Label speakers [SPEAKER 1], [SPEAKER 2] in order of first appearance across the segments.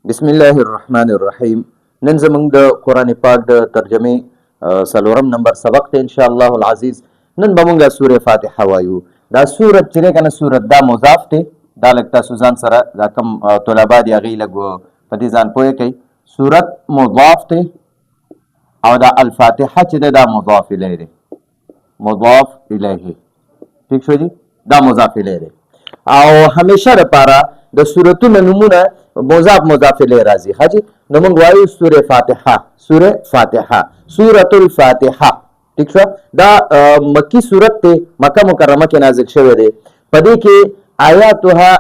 [SPEAKER 1] بسم الله الرحمن الرحیم. نن زمونږ د قرآن پاک د ترجمې څلورم نمبر سبق دی ان شاء الله العزیز. نن به مونږه سوره فاتحه وایو. دا سورت چې دی که نه، سورت دا مضاف دی. دا لږ تاسو ځان سره دا کم طلبا دي، هغوی لږ په دې ځان پوه کړئ. سورت مضاف دی او دا الفاتحه چې دی دا مضاف الیه دی، مضاف الیه. ټیک شو جی؟ دا مضاف الیه دی او همیشه لپاره د سورتونو نومونه مضاف مضاف الیه راځي. ښه جی، نو موږ وایو سوره فاتحه، سوره فاتحه، سورة الفاتحه. ټیک شو؟ دا مکی سورت دی، مکه مکرمه کې نازل شوی دی. په دې کې آیاتها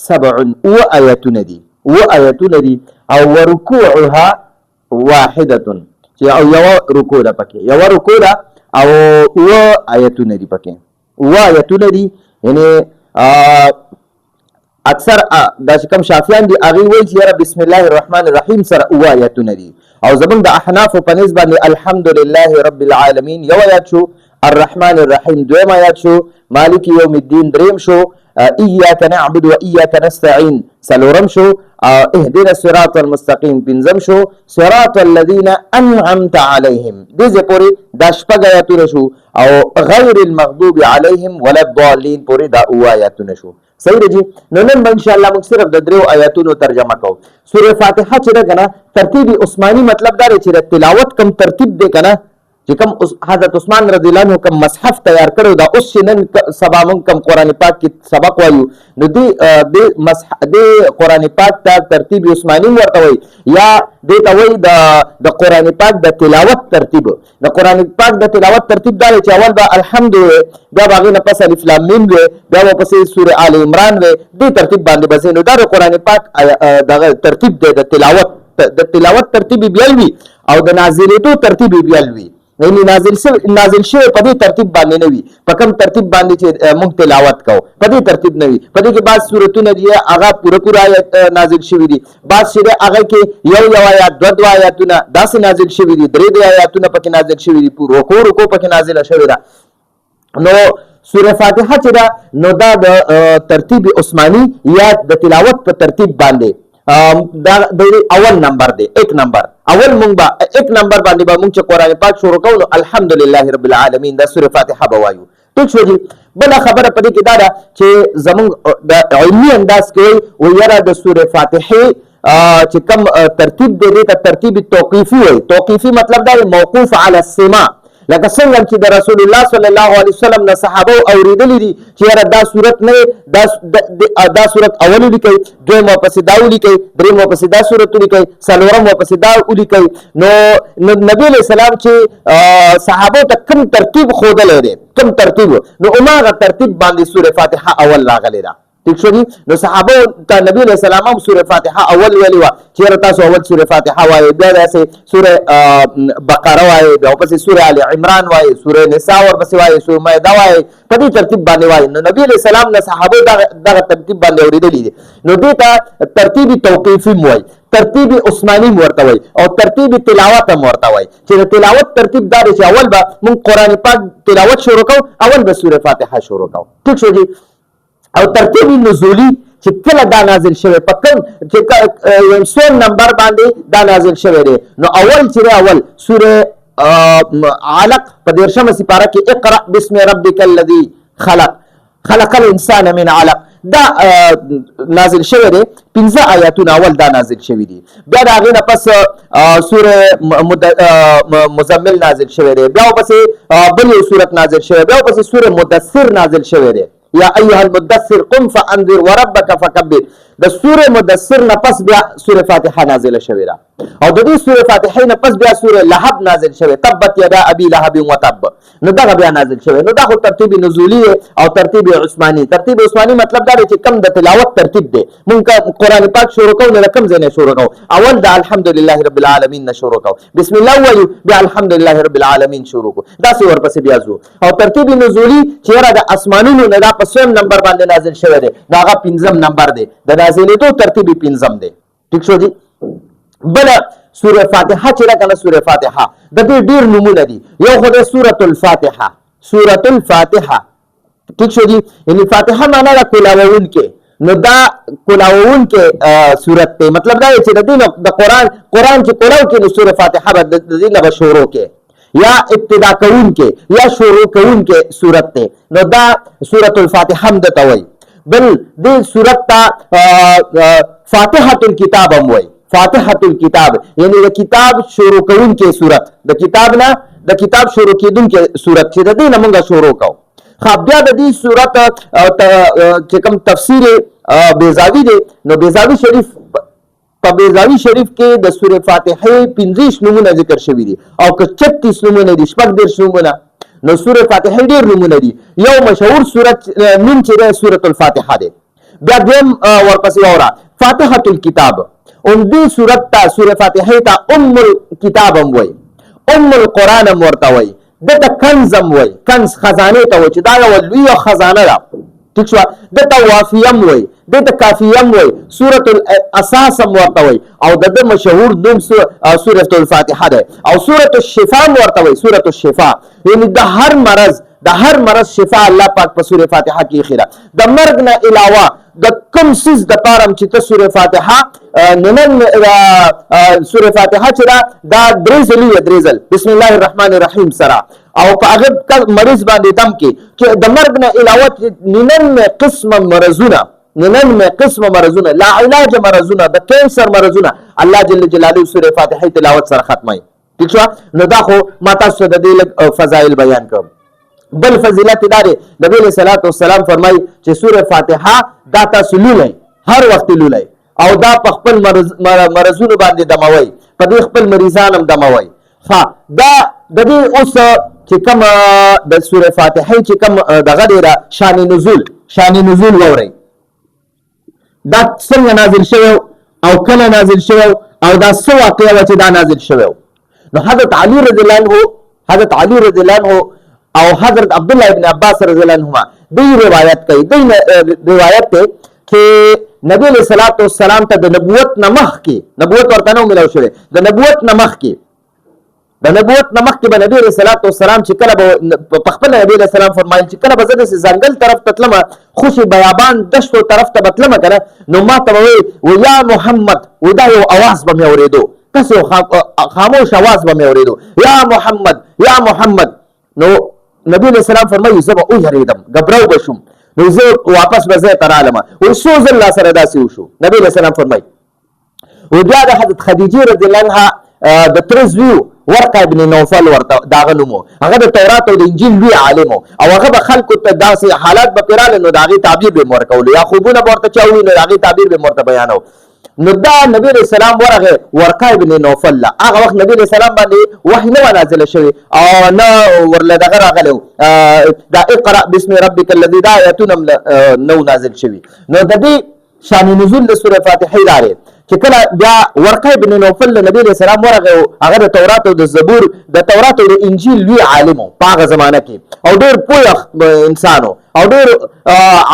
[SPEAKER 1] سبع، اووه آیتونه دي، اووه آیتونه دي، او ورکوعها واحده، چې او یوه رکوع ده پکې، یوه رکوع ده او اووه آیتونه دي پکې، اووه آیتونه دي. یعنی اکثر دا چې کوم شافعیان دي، هغوی وایي چې یاره بسم الله الرحمن الرحیم سره اووه آیتونه دي، او زمونږ د احنافو په نزد باندې الحمدلله رب العالمین یو آیات شو، الرحمن الرحیم دویم آیات شو، مالک یوم الدین دریم شو، ایاک نعبد و ایاک نستعین څلورم شو، اهدنا الصراط المستقیم پنځم شو، صراط الذین انعمت علیهم دې ځای پورې دا شپږ آیاتونه شو، او غیر المغضوب علیهم ولا الضالین پورې دا اووه آیاتونه شو. صحیح دی جی؟ نو نن به انشاءالله موږ صرف د دریو آیاتونو ترجمه کوو. سوره فاتحه چې ده که نه، ترتیب عثماني مطلب دا دی چې د تلاوت کوم ترتیب دی که نه، چې کوم حضرت عثمان رضی الله عنه کوم مصحف تیار کړو، دا اوس چې نن سبا موږ کوم قرآن پاک کې سبق وایو، نو دې مصحف، دې قرآن پاک ته ترتیب عثماني ورته وایي، یا دې ته وایي د قرآن پاک د تلاوت ترتیب. د قرآن پاک د تلاوت ترتیب دا دی چې اول به الحمد وي، بیا به هغې نه پس الف لام میم وي، بیا به پسې سورې آل عمران وي، دې ترتیب باندې به ځي. نو دا د قرآن پاک دغه ترتیب دی، د تلاوت ترتیب یې بیا وي او د نازلېدو ترتیب یې بیا وي. یعنی نازل شوی په دې ترتیب باندې نه وي، په کوم ترتیب باندې چې موږ تلاوت کوو په دې ترتیب نه وي. په دې کې بعض سورتونه دي هغه پوره پوره آیت نازل شوي دي، بعض چې دی هغه کې یو یو آیات، دوه دوه آیاتونه داسې نازل شوي دي، درې درې آیاتونه پکې نازل شوي دي، رکو رکو پکې نازله شوې ده. نو سوره فاتحه چې ده، نو دا د ترتیب عثماني یا د تلاوت په ترتیب باندې دا د اول نمبر دی، ایک نمبر. اول مونږ به ایک نمبر باندې به مونږ چې قرآن پاک شروع کوو، نو الحمدلله رب العالمین دا سوره فاتحه به وایو. ټیک شو جی؟ بله خبره په دې کې دا ده چې زمونږ د علمي انداز کې وایي یاره د سوره فاتحې چې کوم ترتیب دی، دې ته ترتیب توقیفي وایي. توقیفي مطلب دا دی موقوف علی السماع، لکه څنګه چې د رسول الله صلی الله علیه وسلم نه صحابه اورېدلي دي چې یاره دا صورت نه دا صورت اول ولیکئ، دویم ورپسې دا ولیکئ، دریم ورپسې دا صورت ولیکئ، څلورم ورپسې دا ولیکئ. نو نبی علیه السلام چې صحابو ته کوم ترتیب ښودلی دی، کوم ترتیب، نو هماغه ترتیب باندې سوره فاتحه اول راغلې ده. ټیک شو جی؟ نو صحابه ته نبی علیه السلام هم سوره فاتحه اول ویلې وه چې یاره تاسو اول سوره فاتحه وایئ، بیا داسې سوره بقره وایئ، بیا ورپسې سوره آل عمران وایئ، سوره نساء ورپسې وایئ، سوره مائده وایئ، په دې ترتیب باندې وایئ. نو نبی علیه السلام نه صحابه دغه ترتیب باندې اورېدلي دي. نو دې ته ترتیب توقیفي هم وایي، ترتیب عثماني هم ورته وایي، او ترتیب تلاوت هم ورته وایي. چې د تلاوت ترتیب دا دی چې اول به موږ قرآن پاک تلاوت شروع کوو، اول به سوره فاتحه شروع کوو. ټیک شو جی؟ او ترتیب نزولی چې کله دا نازل شوی، په کوم چې څوم نمبر باندې دا نازل شوی دی، نو اول چې دی، اول سوره علق په دېرشمه سپاره کې اقرأ باسم ربک الذي خلق خلق الانسان من علق دا نازل شوی دی. پنځه آیاتونه اول دا نازل شوی دي. بیا د هغې نه پس سوره مزمل نازل شوی دی، بیا ورپسې بل یو سورت نازل شوی، بیا ورپسې سوره مدثر نازل شوی دی، یا ایها المدثر قم فانذر وربک فکبر. د سوره مدثر نه پس بیا سوره فاتحه نازله شوې ده، او د دې سوره فاتحې نه پس بیا سوره لهب نازل شوې، تبت یدا ابي لهب وتب، نو دغه بیا نازل شوی. نو دا خو ترتیب نزولی دی او ترتیب عثماني. ترتیب عثماني مطلب دا دی چې کم د تلاوت ترتیب دی. مونږ قرآن پاک شروع کوو، نو له کوم ځای نه شروع کوو؟ اول د الحمدلله رب العالمین نه شروع کوو، بسم الله ووایو، بیا الحمدلله رب العالمین شروع کوو، داسې ورپسې بیا ځو. او ترتیب نزولی چې یاره د اسمانونو نه دا په څویم نمبر باندې نازل شوی دی، نو هغه پنځم نمبر دی، د نازلېدو ترتیب یې پنځم دی. ټیک شو جی؟ بله سوره فاتحه چې ده که نه، سوره فاتحه د دې ډېر نومونه دي. یو خو دی سورة الفاتحه، سورة الفاتحه. ټیک شو جی؟ یعنی فاتحه معنا ده کولاوونکی. نو دا کولاوونکی صورت دی. مطلب دا دی چې د دې نه د قرآن چې کولاو کې نو سورة فاتحه به د دې نه به شروع کې، یا ابتدا کوونکی یا شروع کوونکی صورت دی. نو دا سورة الفاتحه هم ده ته وایي. بل دې صورت ته فاتحة الکتاب هم وایي. فاتحة الکتاب یعنی د کتاب شروع کوونکی صورت، د کتاب نه د کتاب شروع کېدونکی صورت چې د دې نه موږ شروع کوو. ښه، بیا د دې صورت چې کوم تفسیر بیضاوي دی، نو بیضاوي شریف په بیضاوي شریف کې د سورې فاتحې 25 نومونه ذکر شوي دي، او که 36 نومونه دي، 36 نومونه. نو سورې فاتحې ډېر نومونه دي. یو مشهور سورت نوم چې دی سورة الفاتحه دی. بیا دویم ورپسې واوره فاتحة الکتاب. هم دې سورت ته سورې فاتحې ته ام الکتاب هم وایي، ام القرآن هم ورته وایي، ده ته کنز هم وایي، کنز خزانې ته وایي چې دا یوه لویه خزانه ده. ټیک شوه. ده ته وافیه هم وایي، ده ته کافیه هم وایي، سورة الاساس هم ورته وایي، او د ده مشهور نوم سورة الفاتحه دی. او سورة الشفا هم ورته وایي، سورة الشفا یعنی د هر مرض، د هر مرض شفا الله پاک په سورة فاتحه کې ایښې ده. د مرګ نه علاوه د کوم څیز دپاره هم چې ته سورة فاتحه، نن، سورة فاتحه چې ده دا درې ځلي وي، درې ځل بسم الله الرحمن الرحیم سره، او په هغه مریض باندې دم کې چې د مرګ نه علاوه 99 قسمه مرضونه، 99 قسمه مرضونه، لا علاج مرضونه، د کینسر مرضونه الله جل جلاله سورة فاتحه تلاوت سره ختموي. ټیک شوه. نو دا خو ما تاسو ته د دې لږ فضایل بیان کړم. بل فضیلت دا دی، نبی علیہ الصلوۃ والسلام فرمایي چې سورة فاتحه دا تاسو لولئ، هر وخت لولئ، او دا په خپل مرضونو باندې دموئ، په دې خپل مریضان هم دموئ. ښه، دا د دې اوس چې کوم د سورة فاتحې چې کوم دغه دی دا شان نزول، شان نزول واورئ، دا څنګه نازل شوی او کله نازل شوی او دا څه واقعه وه چې دا نازل شوی. نو حضرت علی رضی الله عنه، حضرت علی رضی الله عنه او حضرت عبدالله ابن عباس رضی الله عنهما دی روایت کوي، دی روایت دی چې نبی علیہ الصلوۃ والسلام ته د نبوت نه مخکې، نبوت ورته نه ملاو شوی، د نبوت نه مخکې، د نبوت نه مخکې به نبی علیہ الصلوۃ والسلام چې کله به په خپل نبی علیہ السلام فرمایل چې کله به زه داسې ځنګل طرف ته تلم، خوشې بیابان دشتو طرف ته به تلم که نه، نو ما ته به وایي و یا محمد، و دا یو اواز به مې اورېدو، داسې یو خاموش اواز به مې اورېدو، یا محمد یا محمد. نو نبی علیہ السلام فرمایي زه به ویرېدم، ګبراو به شوم، نو زه واپس به ځای ته رالم. وایي څو ځل را سره داسې وشو. نبی علیہ السلام فرمایي و بیا د حضرت خدیجې رضی الله عنها د تره زوی ورقه ابن نوفل ورته د هغه نوم و، هغه د تورات او د انجیل لوی عالم و، او هغه به خلکو ته داسې حالات به پرې راغلل، نو د هغې تعبیر به یې ورکولو، یا خوبونه به ورته چا وویل، نو د هغې تعبیر به یې ورته بیانو. نو دا نبی علیہ السلام ورغی ورقه ابن نوفل له، هغه وخت نبی علیہ السلام باندې وحی نه وه نازله شوې او نه ورله دغه راغلی و، دا اقرأ باسم ربک الذي، دا آیتونه هم نه وو نازل شوي. نو د دې شان نزول د سورة فاتحې دا دی چې کله بیا ورقه ابن نوفل له نبی علیہ السلام ورغی، هغه د تورات او د زبور، د تورات او د انجیل لوی عالم و په هغه زمانه کې، او ډېر پوه انسان و، او ډېر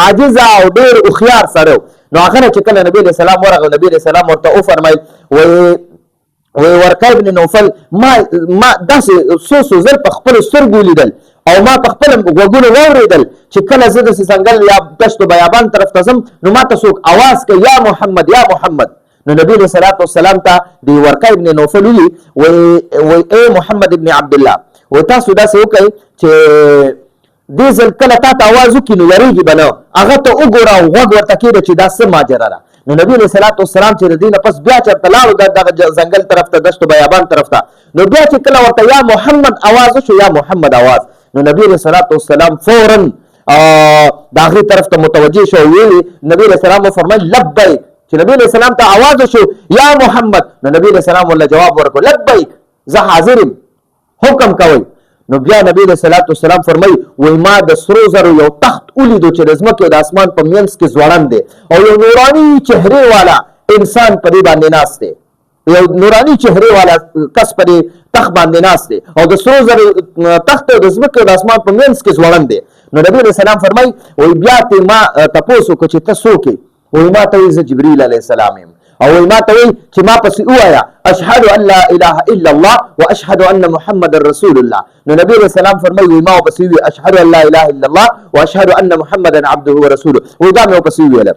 [SPEAKER 1] عاجز او ډېر هوښیار سړی و. نو هغه نه چې کله نبی علیہ السلام ورغی، نبی علیہ السلام ورته وفرمایل وایي ورقه ابن نوفل ما داسې څو څو ځل په خپلو سترګو ولیدل او ما په خپل غوږونو واورېدل چې کله زه داسې ځنګل یا دشت و بیابان طرف ته ځم، نو ما ته څوک اواز کوي یا محمد یا محمد. نو نبی علیہ الصلوۃ والسلام ته د ورقه ابن نوفل وویل وایي ای محمد ابن عبدالله، وایي تاسو داسې وکړئ چې دې ځل کله تا ته اواز وکړي نو یریږي به نه، هغه ته وګوره او غوږ ورته کښېږده چې دا څه ماجرا ده. نو نبی علیہ الصلوۃ والسلام چې د دې نه پس بیا چېرته لاړو دغه ځنګل طرف ته، دشت و بیابان طرف ته، نو بیا چې کله ورته یا محمد اواز وشو، یا محمد اواز، نو نبی علیہ الصلوۃ والسلام فوراً د هغې طرف ته متوجه شو او ویې نبی علیہ السلام وفرمایل لبیک. چې نبی علیہ السلام ته اواز وشو یا محمد، نو نبی علیہ السلام ورله جواب ورکړو لبیک، زه حاضر یم، حکم کوئ. نو بیا نبی علیہ الصلوۃ والسلام فرمایي وایي ما د سرو زرو یو تخت ولیدو چې د ځمکې او د اسمان په منځ کې ځوړند دی، او یو نوراني چهرې والا انسان په دې باندې ناست دی، یو نوراني چهرې والا کس په دې تخت باندې ناست دی، او د سرو زرو تخت او د ځمکې او د اسمان په منځ کې ځوړند دی. نو نبی علیہ السلام فرمایي وایي بیا ترې ما تپوس وکړو چې ته څوک یې؟ وایي ما ته وایي زه جبریل علیه السلام یم، او وایي ما ته وایي چې ما پسې ووایه اشهد ان لا اله الا الله واشهد ان محمد رسول الله. نو نبی علیہ السلام فرمایي وایي ما ورپسې وویل اشهد ان لا اله الا الله واشهد ان محمدا عبده ورسوله، وایي دا مې ورپسې وویله.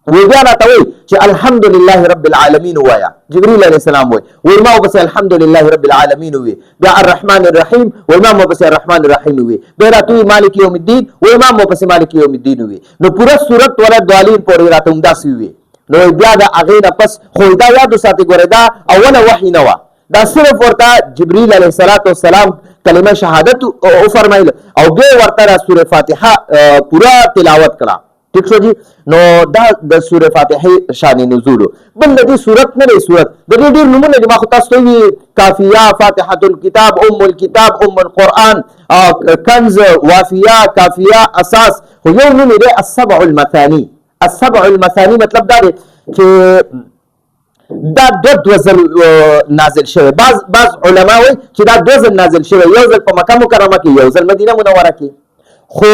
[SPEAKER 1] وی بیا راته وی چې الحمدلله رب العالمین وایا. جبرئیل علیه السلام وی، وی ما وبس الحمدلله رب العالمین وی، بیا الرحمن الرحیم وی ما وبس الرحمن الرحیم وی، بیا راته وی مالک یوم الدین وی ما وبس مالک یوم الدین وی. نو پورا سورت ولا دوالین پورې راته همداسې وی. نو بیا د هغې نه پس خو دا یاد وساتئ، ګورئ دا اوله وحي نه وه، دا صرف ورته جبرئیل علیه السلام کلمه شهادت وفرمایل او بیا ورته دا سوره فاتحه پورا تلاوت کړه. ټیک شو جی. نو دا د سوره فاتحه شان نزول. بل د دې سورت نه دی، سورت د دې ډېر نومونه دي، ما خو تاسو ته وی کافیه، فاتحه الکتاب، ام الکتاب، ام القرآن، کنز، وافیه، کافیه، اساس. خو یو نوم یې دی السبع المثاني. السبع المثاني مطلب دا دی چې دا دوه دوه ځل نازل شوی. بعض علما وایي چې دا دوه ځل نازل شوی، یو ځل په مکه مکرمه کې، یو ځل مدینه منوره کې. خو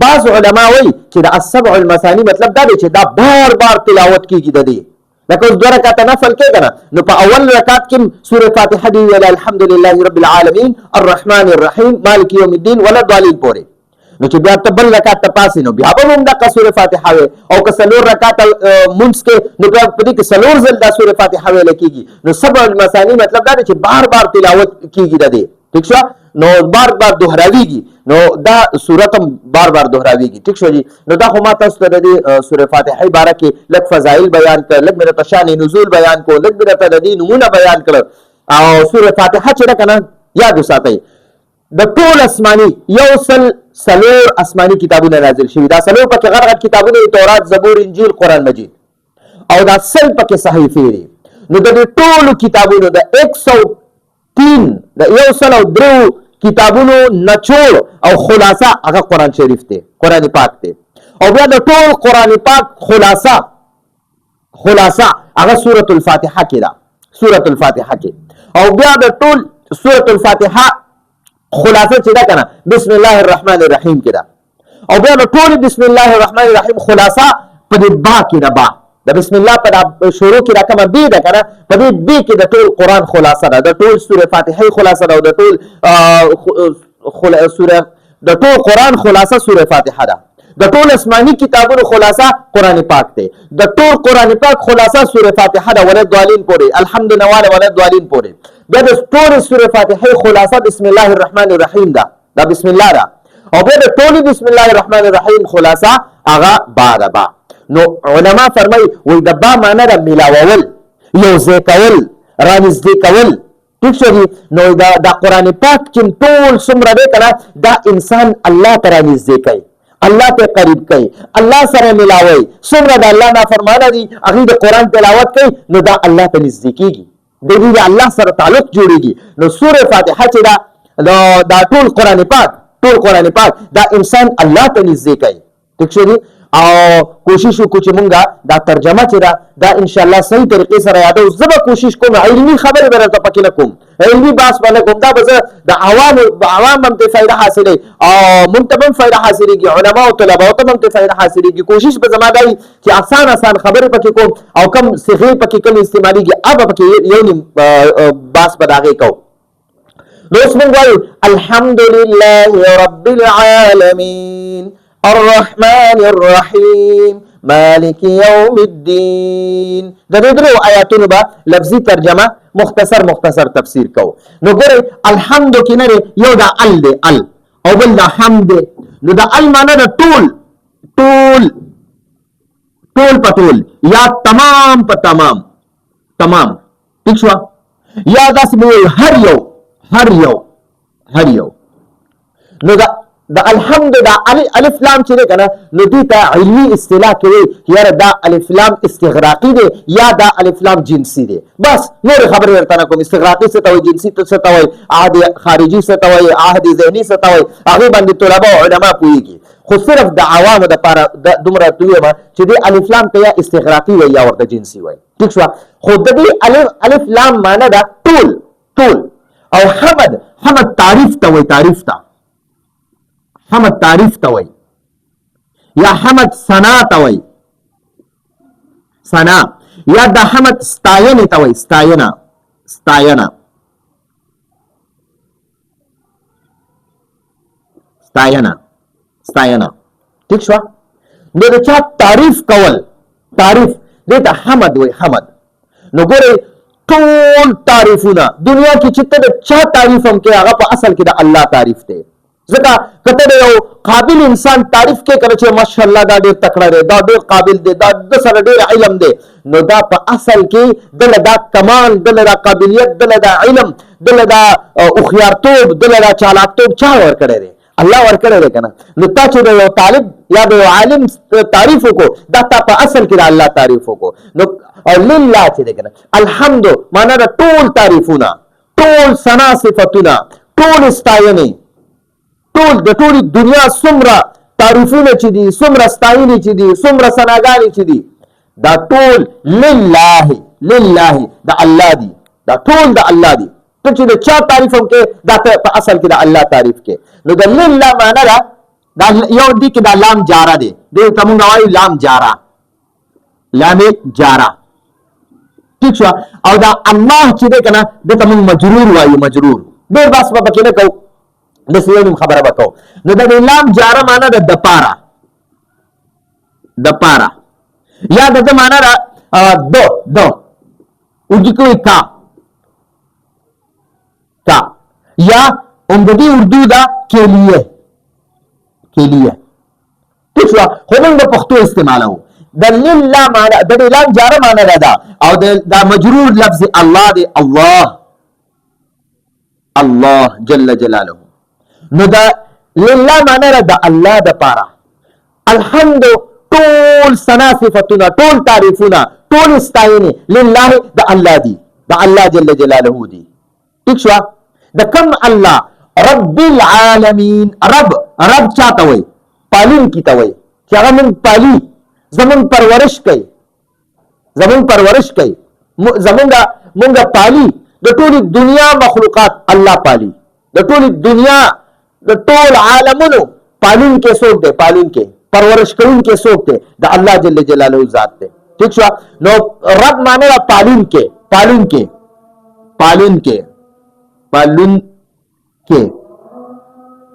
[SPEAKER 1] بعض علما وایي چې د السبع المثاني مطلب دا دی چې دا بار بار تلاوت کیږي د دې. لکه اوس دوه رکعته نفل کې که نه، نو په اول رکعت کې سورة فاتحه دی ویله الحمدلله رب العالمین الرحمن الرحیم مالک یوم الدین ولا الضالین پورې. نو چې بیا ته بل رکعت ته پاسې نو بیا به هم دقه سورة فاتحه وي، او که څلور رکعته مونځ کې نو بیا په دې کې څلور ځل دا سورة فاتحه ویل کېږي. نو سبع المثاني مطلب دا دی چې بار بار تلاوت کېږي د دې. ټیک شوه؟ نو بار بار دهراویږي، نو دا سورت هم بار بار دهراویږي. ټیک شو جی. نو دا خو ما تاسو ته د دې سورة فاتحې باره کې لږ فضایل بیان کړ، لږ مې درته شان نزول بیان کړو، لږ مې درته د دې نومونه بیان کړل. او سورة فاتحه چې ده که نه یاد وساتئ، د ټول آسماني یو سل څلور آسماني کتابونه نازل شوي. دا څلور پکې غټ غټ کتابونه دي، تورات، زبور، انجیل، قرآن مجید، او دا سل پکې صحیفې دي. نو د دې ټولو کتابونو د ایک سو تین، د یو سل او درو کتابونو نچوړ او خلاصه هغه قرآن شریف دی، قرآن پاک دی. او بیا د ټول قرآن پاک خلاصه هغه سورة الفاتحه کې ده، سورة الفاتحه کې. او بیا د ټول سورة الفاتحه خلاصه چې ده که نه بسم الله الرحمن الرحیم کې ده. او بیا د ټول بسم الله الرحمن الرحیم خلاصه په دې با کې ده، با د بسم الله په دا شروع کې دا کومه بې ده که نه، په دې بې کې د ټول قرآن خلاصه ده، د ټول سورة فاتحې خلاصه ده، او د ټول، سورة، د ټول قرآن خلاصه سورة فاتحه ده. د ټول آسماني کتابونو خلاصه قرآن پاک دی، د ټول قرآن پاک خلاصه سورة فاتحه ده، ولد دوالین پورې، الحمد نواله ولد دوالین پورې. بیا د ټول سورة فاتحې خلاصه بسم الله الرحمن الرحیم ده، دا بسم الله ده. او بیا د ټول بسم الله الرحمن الرحیم خلاصه هغه با ده، با. نو علما فرمایي وایي د با معنی ده ملاول، یو ځای کول، رانږدې کول. ټیک شو جی. نو دا قرآن پاک چې ټول څومره دی که نه، دا انسان الله ته رانږدې کوي، الله ته قریب کوي، الله سره ملاوي. څومره د الله نافرمانه دي هغوی د قرآن تلاوت کوي، نو دا الله ته نږدې کېږي، د دې د الله سره تعلق جوړېږي. نو سورة فاتحه چې ده، دا ټول قرآن پاک، ټول قرآن پاک دا انسان الله ته نږدې کوي. ټیک شو جی. او کوشش وکړو چې مونږه دا ترجمه چې ده دا انشاءالله صحیح طریقې سره یادو. زه به کوشش کوم، علمي خبرې به درته پکې نه کوم، علمي بحث به نه کوم، دا به زه د عوام هم ته فایده حاصلوي او مونږ ته به هم فایده حاصلېږي، علما او طلباو ته به هم ته فایده حاصلېږي. کوشش به زما دا وي چې اسان اسان خبرې پکې کوم او کم صیغې پکې کم استعمالېږي، هغه به پکې یو نیم بحث به د هغې کوو. نو اوس مونږ وایو الحمدلله رب العالمین الرحمن الرحیم مالک یوم الدین. د دې درو آیاتونو به لفظي ترجمه مختصر مختصر تفسیر کوو. نو ګورئ الحمد کې نه دی، یو دا ال دی، ال، او بل دا حمد دی. نو دا ال معنی ده ټول، ټول، ټول په ټول، یا تمام په تمام، تمام. ټیک شوه؟ یا داسې به وایو هر یو، هر یو، هر یو. نو دا الحمد دا الف لام چې دی که نه، نو دې ته علمي اصطلاح کې وایي چې یاره دا الف لام استغراقي دی یا دا الف لام جنسي دی. بس نورې خبرې درته نه کوم. استغراقي څه ته وایي، جنسي څه ته وایي، عهد خارجي څه ته وایي، عهد ذهني څه ته وایي، هغې باندې طلبا او علما پوهېږي. خو صرف د عوامو دپاره دومره ورته ووایم چې دې الف لام ته یا استغراقي وایي یا ورته جنسي وایي. ټیک شوه؟ خو د دې الف لام معنی ده ټول، ټول. او حمد، حمد تعریف ته وایي، تعریف ته، حمد تعریف ته وایي، یا حمد ثنا ته وایي، ثنا، یا د حمد ستاینې ته وایي، ستاینه، ستاینه، ستاینه، ستاینه. ټیک شوه؟ نو د چا تعریف کول، تعریف دې ته حمد وایي، حمد. نو ګورئ ټول تعریفونه دنیا کې چې ته د چا تعریف هم کوې، هغه په اصل کې د الله تعریف دی. ځکه که ته د یو قابل انسان تعریف کوې کنه چې ماشاءالله دا ډېر تکړه دی، دا ډېر قابل دی، دا د سره ډېر علم دی، نو دا په اصل کې دله دا کمال، دله دا قابلیت، دله دا علم، دله دا هوښیارتوب، دله دا چالاکتوب چا ورکړی دی؟ الله ورکړی دی کنه. نو تا چې د یو طالب یا د یو عالم تعریف وکړو، دا تا په اصل کې د الله تعریف وکړو. نو او لله چې دی کنه، الحمد معنا د ټول تعریفونه، ټول ثنا صفتونه، ټول ستاینې، ټول د ټولې دنیا څومره تعریفونه چې دي، څومره ستاینې چې دي، څومره ثناګانې چې دي، دا ټول لله، لله د الله دي، دا ټول د الله دي. ته چې د چا تعریف هم کې، دا ته په اصل کې د الله تعریف کې. نو د لله معنا ده، دا یو دي کې دا لام جاره دی، دې ته مونږ وایو لام جاره، لام جاره، ټیک شو. او دا الله چې دی که نه، دې ته مونږ مجرور وایو، مجرور. ډېر بحث به پکې نه کوو، داسې یو نیم خبره به کوو. نو د دې لام جاره معنا ده دپاره، دپاره، یا د ده معنا ده د، د اردو کې وایي کا، کا، یا هم د دې اردو ده کلیه، کلیه، ټیک شوه. خو موږ به پښتو استعمالوو. د لله معنا د دې لام جاره معنا ده دا، او دا مجرور لفظ الله دی، الله، الله جل جلاله. نو دا لله معنا ده د الله د پاره. الحمد ټول ثنا صفتونه، ټول تعریفونه، ټول ستاینې لله د الله دي، د الله جل جلاله دي، ټیک شوه. د کم الله؟ رب العالمین. رب، رب چاته وایي؟ پالونکي ته وایي، چې هغه مونږ پالي، زمونږ پرورش کوي، زمونږ پرورش کوي، زمونږ پالي. د ټولې دنیا مخلوقات الله پالي، د ټولې دنیا د ټول عالمونو پالونکی څوک دی؟ پالونکی، پرورش کوونکی څوک دی؟ د الله جل جلاله ذات دی، ټیک شوه. نو رب معنی ده پالونکی، پالونکی، پالونکی، پالونکی،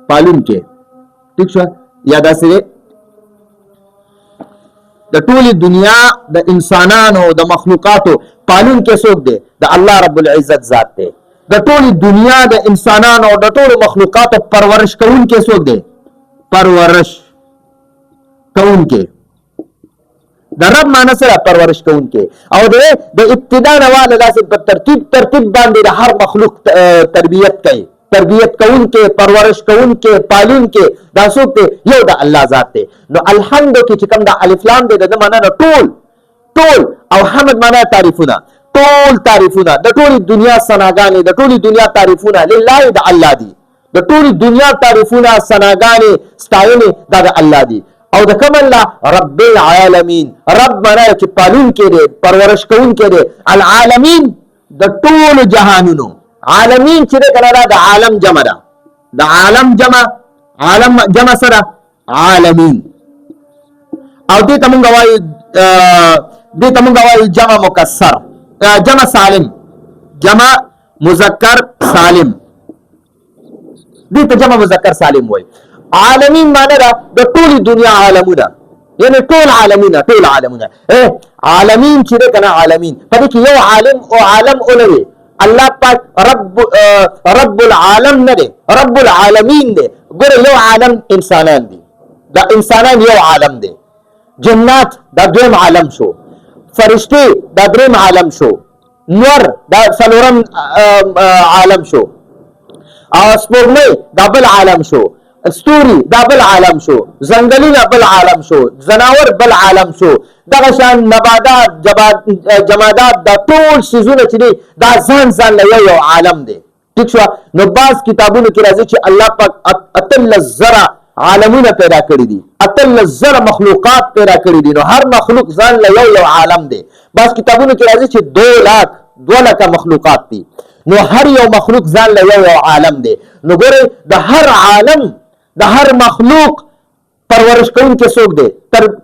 [SPEAKER 1] پالونکی، ټیک شوه. یا داسې دی د ټولې دنیا د انسانانو د مخلوقاتو پالونکی څوک دی؟ د الله رب العزت ذات دی. د ټولې دنیا د انسانانو د ټولو مخلوقاتو پرورش کوونکی څوک دی؟ پرورش کوونکی. د رب معنی سره پرورش کوونکی، او د ابتدا نه واله داسې په ترتیب ترتیب باندې د هر مخلوق تربیت کوي، تربیت کوونکی، پرورش کوونکی، پالونکی دا څوک دی؟ یو د الله ذات دی. نو الحمد کې چې کوم د الف لام دی، د ده معنی نه ټول، ټول، او حمد معنی تعریفونه، ټول تعریفونه، د ټولې دنیا ثناګانې، د ټولې دنیا تعریفونه لله د الله دي، د ټولې دنیا تعریفونه، ثناګانې، ستاینې دا د الله دي. او د کوم الله؟ رب العالمین. رب معنی چې پالونکی دی، پرورش کوونکی دی، العالمین د ټولو جهانونو. عالمین چې دی که نه، دا د عالم جمع ده، د عالم جمع، عالم جمع سره عالمین. او دې ته مونږ وایو، دې ته مونږ وایو جمع مکسر، جمع سالم، جمع مذکر سالم، دې ته جمع مذکر سالم وایي. عالمین معنی ده د ټولې دنیا عالمونه، یعنی ټول عالمونه، ټول عالمونه. عالمین چې دی که نه، عالمین په دې کې یو عالم او عالم ولري. الله پاک رب، رب العالم نه دی، رب العالمین دی. ګوره یو عالم انسانان دي، دا انسانان یو عالم دی، جنات دا دویم عالم شو، فرشتې دا دریم عالم شو، نور دا څلورم عالم شو، او سپوږمۍ دا بل عالم شو، ستوري دا بل عالم شو، ځنګلونه بل عالم شو، ځناور بل عالم شو، دغه شان نباتات، جمادات، دا ټول څیزونه چې دي دا ځان ځان له یو یو عالم دی، ټیک شوه. نو بعض کتابونو کې راځي چې الله پاک 18,000 عالمونه پیدا کړي دي، 18,000 مخلوقات پیدا کړي دي. نو هر مخلوق ځان له یو یو عالم دی. بعض کتابونو کې راځي چې دو لاک، دوه لکه مخلوقات دي. نو هر یو مخلوق ځان له یو یو عالم دی. نو ګورئ د هر عالم، د هر مخلوق پرورش کوونکی څوک دی؟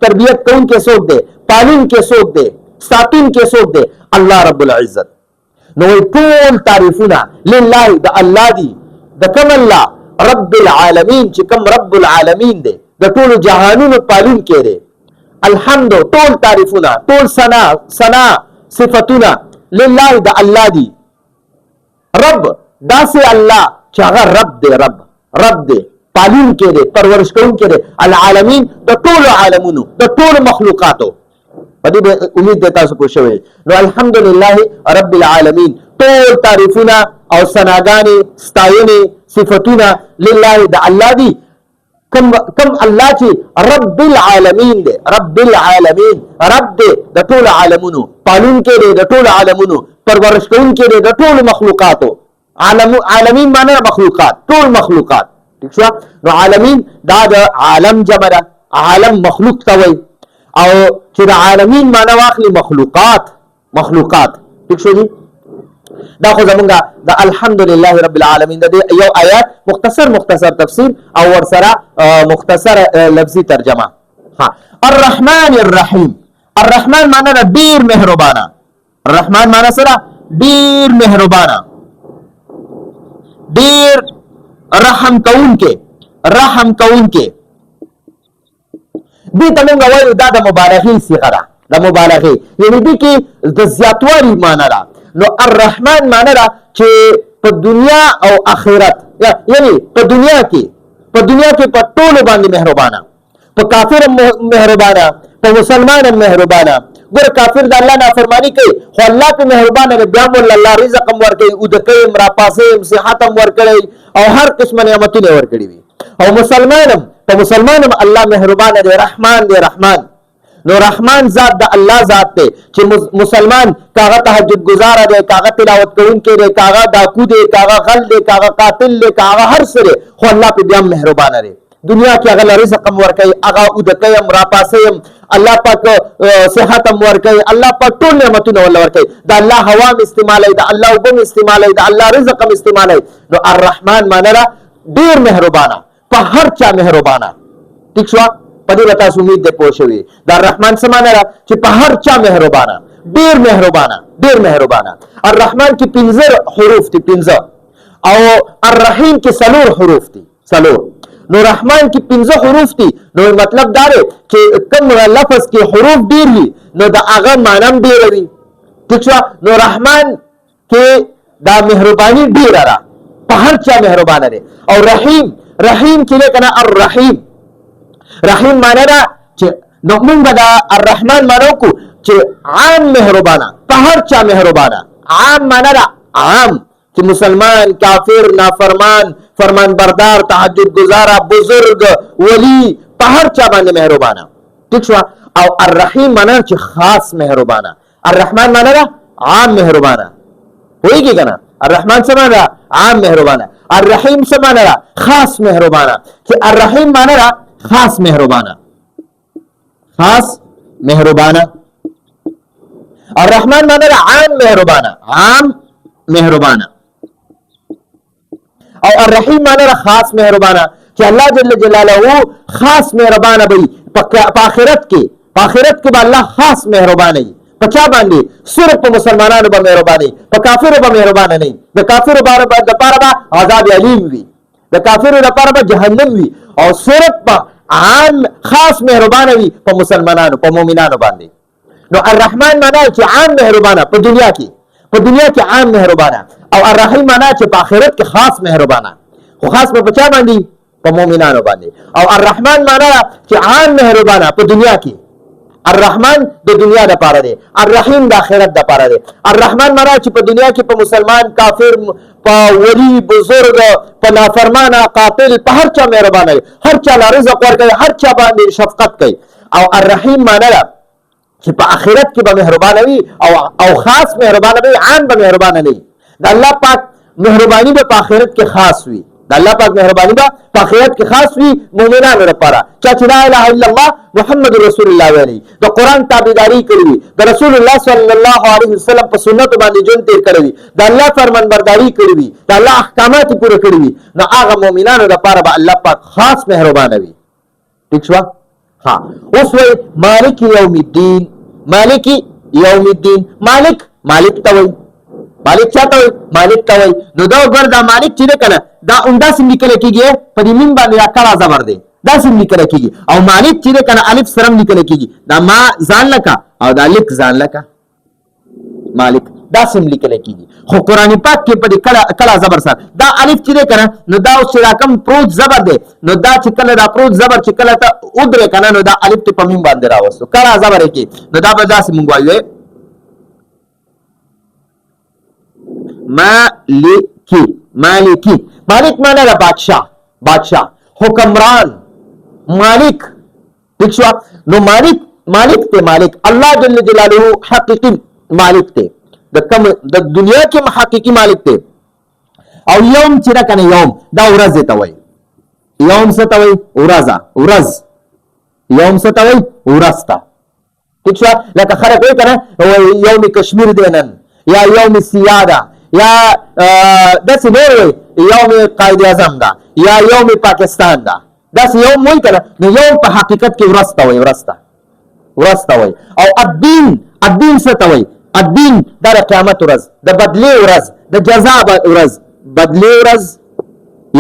[SPEAKER 1] تربیت کوونکی څوک دی؟ پالونکی څوک دی؟ ساتونکی څوک دی؟ الله رب العزت. نو وایي ټول تعریفونه لله د الله دي. د کوم الله؟ رب العالمین، چې کوم رب العالمین دی، د ټولو جهانونو پالونکی دی. الحمد ټول تعریفونه، ټول ثنا، ثنا صفتونه لله د الله دي. رب داسې الله چې هغه رب دی، رب رب دی، پالونکی دی، پرورش کوونکی دی، العالمین د ټولو عالمونو، د ټولو مخلوقاتو. په دې به امید دی تاسو پوه شوئ. نو الحمدلله رب العالمین، ټول تعریفونه او ثناګانې، ستاینې، صفتونه لله د الله دي. کم کم الله چې رب العالمین دی، رب العالمین رب دی د ټولو عالمونو، پالونکی دی د ټولو عالمونو، پرورش کوونکی دی د ټولو مخلوقاتو. عالم، عالمین معنی مخلوقات، ټول مخلوقات. ټیک شو؟ نو عالمین دا د عالم جمع ده، عالم مخلوق ته وایي، او چې د عالمین معنی واخلي مخلوقات، مخلوقات. ټیک شو دي؟ دا خو زمونږ د الحمدلله رب العالمین د یو آیات مختصر مختصر تفسیر او ورسره مختصر لفظي ترجمه. ها، الرحمن الرحیم. الرحمن معنی ده ډیر مهربانه. الرحمن معنی سره ډیر مهربانه، ډیر رحم کوونکې، رحم کوونکې. دې ته مونږ وایو دا د مبالغې صیغه ده، د مبالغې، یعنی دې کې د زیاتوالي معنی ده. نو الرحمن معنی ده چې په دنیا او آخرت، یعنی په دنیا کې، په دنیا کې په ټولو باندې مهربانه، په کافر مهربانه، په مسلمان مهربانه. ګوره، کافر د الله نافرمانی کوي، خو الله په مهربانه دی، بیا هم الله رزق هم ورکوي، اوده کوي هم، راپاسوي هم، صحت هم ورکړی او هر قسمه نعمتونه یې ورکړي وي. او مسلمان هم، په مسلمان هم الله مهربانه دی، رحمان دی، رحمان. نو رحمان ذات د الله ذات دی چې مسلمان کاغه تهجد گزار دی، کاغه تلاوت کوونکی دی، کاغه ډاکو دی، کاغه غل دی، کاغه قاتل دی، کاغه هر څه دی، خو الله په بیا مهربانه دی. دنیا کې هغه له رزق هم ورکوي، هغه اوده کوي هم، راپاسوي هم، الله پاک صحت هم ورکوي، الله پاک ټول نعمتونه ورله ورکوي. د الله هوا هم استعمالوي، د الله اوبه هم استعمالوي، د الله رزق هم استعمالوي. نو الرحمن معنی ده ډېر مهربانه، په هر چا مهربانه. ټیک شوه؟ په دې به تاسو امید دی پوه شوي. د الرحمن څه معنی ده؟ چې په هر چا مهربانه، ډېر مهربانه، ډېر مهربانه. الرحمن کې پنځه حروف دي، پنځه، او الرحیم کې څلور حروف دي، څلور. نو رحمان کې پنځه حروف دي، نو مطلب دا دی چې کوم لفظ کې حروف ډېر وي نو د هغه معنی هم ډېره وي. ټیک شوه؟ نو رحمان کې دا مهرباني ډېره ده، په هر چا مهربانه دی. او رحیم، رحیم کې دی که نه، الرحیم، رحیم معنی ده چې نو موږ به دا الرحمن معنی وکړو چې عام مهربانه، په هر چا مهربانه. عام معنی ده عام، چې مسلمان، کافر، نافرمان، فرمان بردار، تهجد گزاره، بزرگ، ولی، په هر چا باندې مهربانه. ټیک شوه؟ او الرحیم معنی چې خاص مهربانه. الرحمن معنی ده عام مهربانه، پوهېږي که نه؟ الرحمن څه معنی ده؟ عام مهربانه. الرحیم څه معنی ده؟ خاص مهربانه. چې الرحیم معنی ده خاص مهربانه، خاص مهربانه. الرحمن معنی ده عام مهربانه، عام مهربانه. او الرحیم معنی ده خاص مهربانه، چې الله جل جلاله خاص مهربانه وي په آخرت کې. په آخرت کې به الله خاص مهربانه وي. په چا باندې؟ صرف په مسلمانانو به مهرباني، په کافرو به مهربانه نه. د کافرو دپاره به عذاب الیم وي، د کافرو لپاره به جهنم وي، او صرف په عام خاص مهربانه وي په مسلمانانو، په مؤمنانو باندې. نو الرحمن معنا چې عام مهربانه په دنیا کې، په دنیا کې عام مهربانه، او الرحیم معنا چې په آخرت کې خاص مهربانه، خو خاص په چا باندې؟ په مؤمنانو باندې. او الرحمن معنا چې عام مهربانه په دنیا کې، الرحمن د دنیا د پاره دی، الرحیم د آخرت د پاره دی. الرحمن معنا چې په دنیا کې په مسلمان، کافر، په ولی، بزرگ، په نافرمانه، قاتل، په هر چا مهربانه دی، هر چا له رزق ورکوي، هر چا باندې شفقت کوي. او الرحیم معنا ده چې په آخرت کې به مهربانه وي او خاص مهربانه وي، عام به مهربانه نه وي. د الله پاک مهرباني به په آخرت کې خاص وي، د الله پاک مهرباني به په آخرت کې خاص وي مؤمنانو لپاره، چا چې لا اله الا الله محمد رسول الله ویلي، د قرآن تابعداري کړې وي، د رسول الله صلی الله علیه وسلم په سنتو باندې ژوند تیر کړی وي، د الله فرمانبرداري کړې وي، د الله احکامات یې پوره کړي وي، نو هغه مؤمنانو لپاره به الله پاک خاص مهربانه وي. ټیک شوه؟ ها، اوس وایي مالک یوم الدین. مالک یوم الدین، مالک، مالک ته وایي، مالک چا ته وایي؟ مالک ته وایي. نو دا وګوره، دا مالک چې دی که نه، دا همداسې لیکل کېږي، په دې میم باندې دا کړه زبر دی. داسې هم لیکل کېږي. او مالک چې دی که نه الف سره هم لیکل کېږي، دا ما ځان لکه او دا لیک ځان لکه مالک، داسې هم لیکل کېږي. خو قرآن پاک کې په دې کله کله زبر سره دا الف چې دی که نه، نو دا اوس چې دا کوم پروت زبر دی، نو دا چې کله دا پروت زبر چې کله ته ودرې که نه، نو دا الف ته په میم باندې راوستو، کله زبر یې کې، نو دا به داسې مونږ وایو مالکی. مالکی، مالک معنا ده بادشاه، بادشاه، حکمران، مالک. ٹھیک شو؟ نو مالک، مالک ته مالک الله جل جلاله حقیقي مالک ته، د کم د دنیا کې حقیقي مالک ته. او یوم چې ده کنه، یوم دا ورځ ته وایي. یوم څه ته وایي؟ ورځ، ورځ. یوم څه ته وایي؟ ورځ ته. ټیک شو؟ لکه خلک وایي که نه، یوم کشمیر دی نن، یا یوم سیاه ده، یا داسې نور وایي، یوم قائد اعظم ده، یا یوم پاکستان ده، داسې یوم وایي که نه. نو یوم په حقیقت کې ورځ ته وایي، ورځ ته، ورځ ته وایي. او الدین، الدین څه ته وایي؟ الدین دا د قیامت ورځ، د بدلې ورځ، د جزا ورځ، بدلې ورځ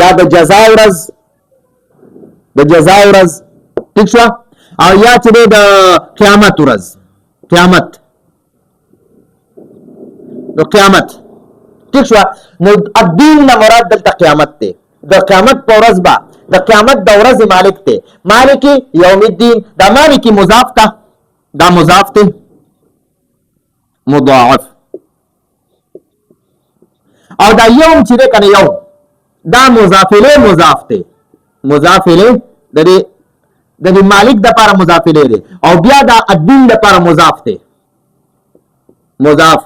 [SPEAKER 1] یا د جزا ورځ، د جزا ورځ. ټیک شو؟ او یا چې د قیامت ورځ، قیامت، نو قیامت. ټیک شو؟ نو الدین نه مراد دلته قیامت دی. د قیامت په ورځ به د قیامت د ورځې مالک دی، مالک یوم الدین. دا مالک مضاف ته، دا مضاف دی، مضاعف. او دا یوم چې دی کنه، یوم دا مضاف الیه مضاف دی، مضاف الیه د دې مالک د پاره مضاف الیه دی. او بیا دا الدین د پاره مضاف دی، مضاف.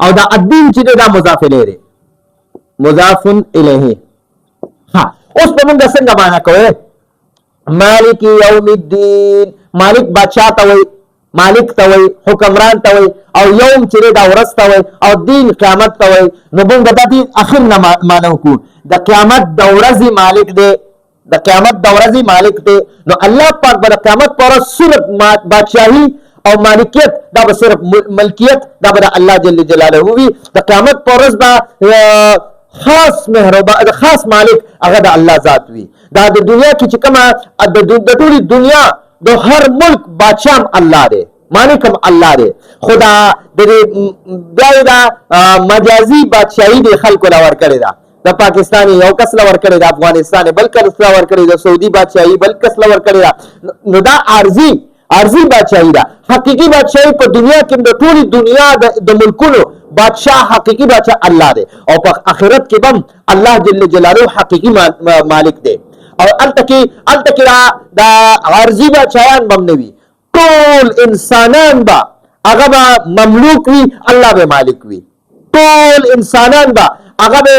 [SPEAKER 1] او دا الدین چې دی دا مضاف الیه دی، مضاف الیه. ها، اوس په موږ څنګه معنا کوو؟ مالک یوم الدین، مالک بادشاہ ته وایي، مالک ته وایي، حکمران ته وایي. او یوم چې دی دا ورځ ته وایي، او دین قیامت ته وایي. نو موږ به دا دین اخر نه معنا وکړو، د قیامت د ورځې مالک دی، د قیامت د ورځې مالک دی. نو الله پاک به د قیامت په ورځ صرف بادشاهي او مالکیت، دا به صرف ملکیت، دا به د الله جل جلاله وي. د قیامت په ورځ به خاص مهربان، خاص مالک هغه د الله ذات وي. دا د دنیا کې چې کومه د ټولې دنیا د هر ملک بادشاه هم الله دی، مالک هم الله دی. خو دا د دې بیا یې دا مجازي بادشاهي د خلکو له ورکړې ده. د پاکستان یو کس له ورکړې ده، افغانستان بل کس له ورکړې ده، سعودي بادشاهي بل کس له ورکړې ده. نو دا عارضي بادشاهي ده. حقیقي بادشاهي په دنیا کې د ټولې دنیا د ملکونو بادشاه، حقیقي بادشاه الله دی. او په آخرت کې هم الله جل جلاله حقیقي مالک دی. او هلته کې دا عارضي بادشاهان به هم نه وي، ټول انسانان به هغه به مملوک وي، الله به مالک وي. ټول انسانان به هغه به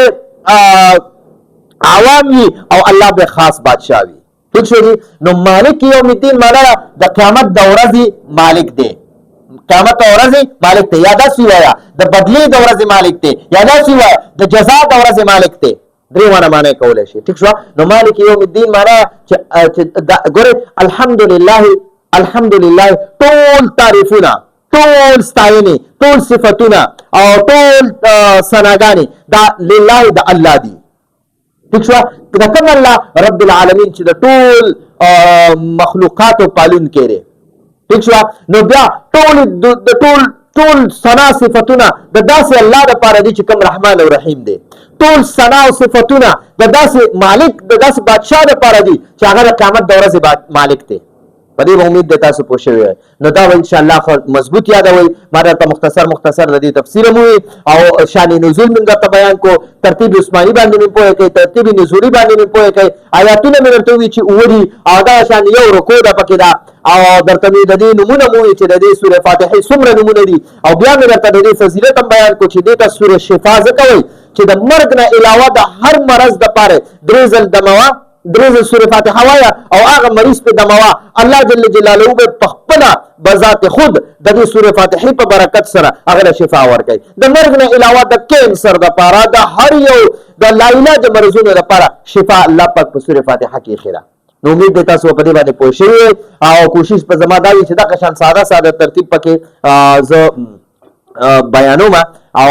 [SPEAKER 1] عوام وي او الله به خاص بادشاه وي. ټیک شو جی؟ نو مالک یوم الدین معنا ده د قیامت د ورځې مالک دی، قیامت د ورځې مالک دی. یا داسې ووایه د بدلې د ورځې مالک دی، یا داسې ووایه د جزا د ورځې مالک دی. درې واړه معنی کولی شي. ټیک شو؟ نو مالک یوم الدین معنا چې ګورې الحمدلله، الحمدلله ټول تعریفونه، ټول ستاینې، ټول صفتونه او ټول ثناګانې دا لله د الله دي. ټیک شو؟ د کوم الله؟ رب العالمین چې د ټول مخلوقاتو پالونکی دی. ټیک شو؟ نو بیا ټول د ټول ټول ثنا صفتونه د داسې الله دپاره دي چې کوم رحمان او رحیم دی. ټول ثنا او صفتونه د داسې مالک، د داسې بادشاه دپاره دي چې هغه د قیامت د ورځې مالک دی. په دې به امید دی تاسو پوه شوي وئ. نو دا به انشاءالله ښه مضبوط یادوئ. ما درته مختصر مختصر د دې تفسیر هم وویل او شان نزول مې درته بیان کړو، ترتیب عثماني باندې مې پوه کړئ، ترتیب نزولي باندې مې پوه کړئ، آیاتونه مې درته وویل چې اووه دي او دغه شان یو رکوع ده پکې ده، او درته مې د دې نومونه هم وویل چې د دې سورې فاتحې څومره نومونه دي، او بیا مې درته د دې فضیلت هم بیان کړو چې دې ته سورې شفا ځکه وایي چې د مرګ نه علاوه د هر مرض دپاره درې ځل دموه، درې ځل سورې فاتحه وایه او هغه مریض پې دموه، الله جل جلاله به په خپله بذات خود د دې سورې فاتحې په برکت سره هغه له شفا ورکوي. د مرګ نه علاوه د کینسر دپاره، د هر یو د لاعلاجه مرضونو دپاره شفا الله پاک په سورې فاتحه کې ایښې ده. نو امید دی تاسو په دې باندې پوه شوي یئ او کوشش په زما دا وي چې دغه شان ساده ساده ترتیب پکې زه بیانوم او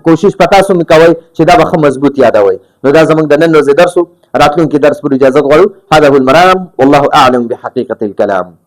[SPEAKER 1] کوشش په تاسو مې کوئ چې دا به ښه مضبوط یادوئ. نو دا زموږ د نن ورځې درس و. راتلونکي درس پورې اجازت غواړو. هذا هو المرام والله اعلم بحقیقت الكلام.